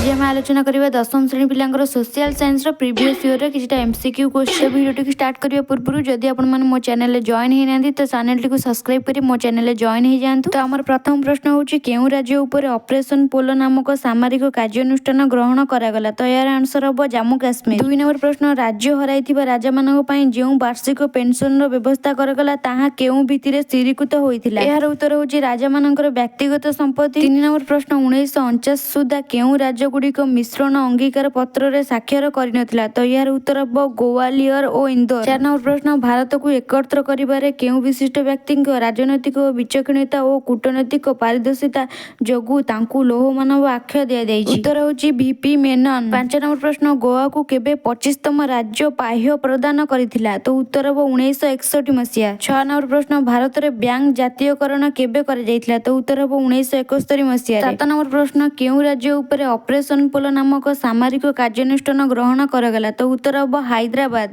ଆଜି ଆମେ ଆଲୋଚନା କରିବା ଦଶମ ଶ୍ରେଣୀ ପିଲାଙ୍କର ସୋସିଆଲ ସାଇନ୍ସର ପ୍ରିଭିୟସ୍ ଇୟରର କିଛିଟା ଏମସିକ୍ୟୁ କ୍ୱେଶ୍ଚନ୍। ଭିଡ଼ିଓଟିକୁ ଷ୍ଟାର୍ଟ କରିବା ପୂର୍ବରୁ ଯଦି ଆପଣମାନେ ମୋ ଚ୍ୟାନେଲରେ ଜଏନ୍ ହେଇନାହାନ୍ତି, ତ ଚ୍ୟାନେଲଟିକୁ ସବସ୍କ୍ରାଇବ୍ କରି ମୋ ଚ୍ୟାନେଲରେ ଜଏନ୍ ହେଇଯାଆନ୍ତୁ। ତ ଆମର ପ୍ରଥମ ପ୍ରଶ୍ନ ହେଉଛି, କେଉଁ ରାଜ୍ୟ ଉପରେ ଅପରେସନ ପୋଲୋ ନାମକ ସାମରିକ କାର୍ଯ୍ୟାନୁଷ୍ଠାନ ଗ୍ରହଣ କରାଗଲା? ତ ଏହାର ଆନ୍ସର ହେବ ଜାମ୍ମୁ କାଶ୍ମୀର। ଦୁଇ ନମ୍ବର ପ୍ରଶ୍ନ, ରାଜ୍ୟ ହରାଇଥିବା ରାଜାମାନଙ୍କ ପାଇଁ ଯେଉଁ ବାର୍ଷିକ ପେନସନର ବ୍ୟବସ୍ଥା କରାଗଲା, ତାହା କେଉଁ ଭିତ୍ତିରେ ସ୍ଥିରୀକୃତ ହୋଇଥିଲା? ଏହାର ଉତ୍ତର ହେଉଛି ରାଜାମାନଙ୍କର ବ୍ୟକ୍ତିଗତ ସମ୍ପତ୍ତି। ତିନି ନମ୍ବର ପ୍ରଶ୍ନ, 1949 ସୁଦ୍ଧା କେଉଁ ରାଜ୍ୟଗୁଡ଼ିକ ମିଶ୍ରଣ ଅଙ୍ଗୀକାର ପତ୍ରରେ ସ୍ୱାକ୍ଷର କରିନଥିଲା? ତ ଏହାର ଉତ୍ତର ହେବ ଗୋୱାଲିୟର ଓ ଇନ୍ଦୋର। ଚାରି ନମ୍ବର ପ୍ରଶ୍ନ, ଭାରତକୁ ଏକତ୍ର କରିବାରେ କେଉଁ ବିଶିଷ୍ଟ ବ୍ୟକ୍ତିଙ୍କ ରାଜନୈତିକ ବିଚକ୍ଷଣତା ଓ କୂଟନୈତିକ ପାରଦର୍ଶିତା ଯୋଗୁଁ ତାଙ୍କୁ ଲୌହମାନବ ଆଖ୍ୟା ଦିଆଯାଇଛି? ଉତ୍ତର ହେଉଛି ଭିପି ମେନନ। ପାଞ୍ଚ ନମ୍ବର ପ୍ରଶ୍ନ, ଗୋଆକୁ କେବେ 25ତମ ରାଜ୍ୟ ପାହ୍ୟ ପ୍ରଦାନ କରିଥିଲା? ତ ଉତ୍ତର ହେବ 1961 ମସିହା। ଛଅ ନମ୍ବର ପ୍ରଶ୍ନ, ଭାରତରେ ବ୍ୟାଙ୍କ ଜାତୀୟକରଣ କେବେ କରାଯାଇଥିଲା? ତ ଉତ୍ତର ହେବ 1971 ମସିହାରେ। ସାତ ନମ୍ବର ପ୍ରଶ୍ନ, କେଉଁ ରାଜ୍ୟ ଉପରେ ଅପରେସନ ପୋଲୋ ନାମକ ସାମରିକ କାର୍ଯ୍ୟାନୁଷ୍ଠାନ ଗ୍ରହଣ କରାଗଲା? ତ ଉତ୍ତର ହେବ ହାଇଦ୍ରାବାଦ।